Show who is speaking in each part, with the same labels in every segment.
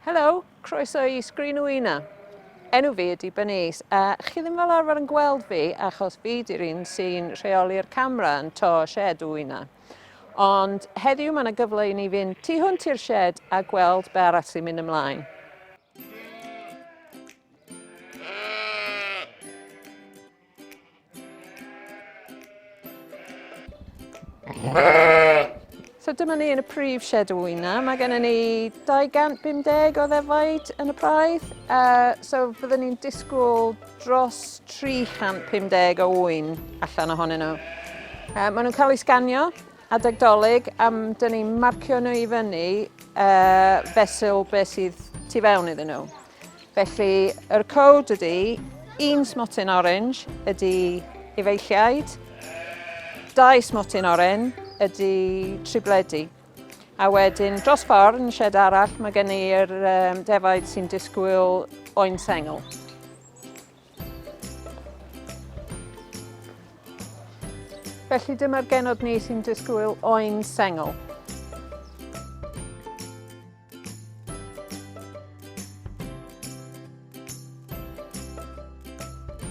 Speaker 1: Helo, croeso i Sgrin Wyna. Enw fi ydy Bernice, a chi ddim fel arfer yn gweld fi achos fi di'r un sy'n rheoli'r camera yn to shed wyna. Ond heddiw mae yna gyfle i ni fynd tu hwnt i'r shed a gweld be arall sy'n mynd ymlaen. So dyma ni yn y prif shed wyna. Mae gennym ni 250 o ddefaid yn y praidd. Uh, so fyddwn ni'n disgwyl dros 350 o ŵyn allan ohonyn nhw. Uh, maen nhw'n cael eu sganio adeg dolyg am dyn ni'n marcio nhw i fyny uh, fesul beth sydd tu fewn iddyn nhw. Felly, yr cod ydy, un smotyn orange ydy efeilliaid, dau smotyn oren ydy tribledi. A wedyn, dros ffordd, yn shed arall, mae gen i'r um, defaid sy'n disgwyl oen sengl. Felly dyma'r genod ni sy'n disgwyl oen sengl.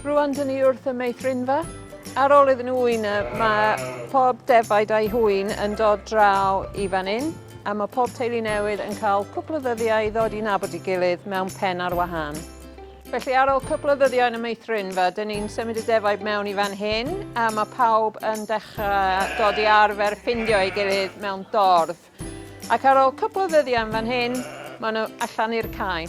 Speaker 1: Rwan dyn ni wrth y meithrinfa. Ar ôl iddyn nhw wyna, mae pob defaid a'i hwyn yn dod draw i fan hyn, a mae pob teulu newydd yn cael cwpl o ddyddiau i ddod i nabod ei gilydd mewn pen ar wahân. Felly ar ôl cwpl o ddyddiau yn y meithrinfa, dyn ni'n symud y defaid mewn i fan hyn, a mae pawb yn dechrau dod i arfer ffindio ei gilydd mewn dorf. Ac ar ôl cwpl o ddyddiau yn fan hyn, maen nhw allan i'r cae.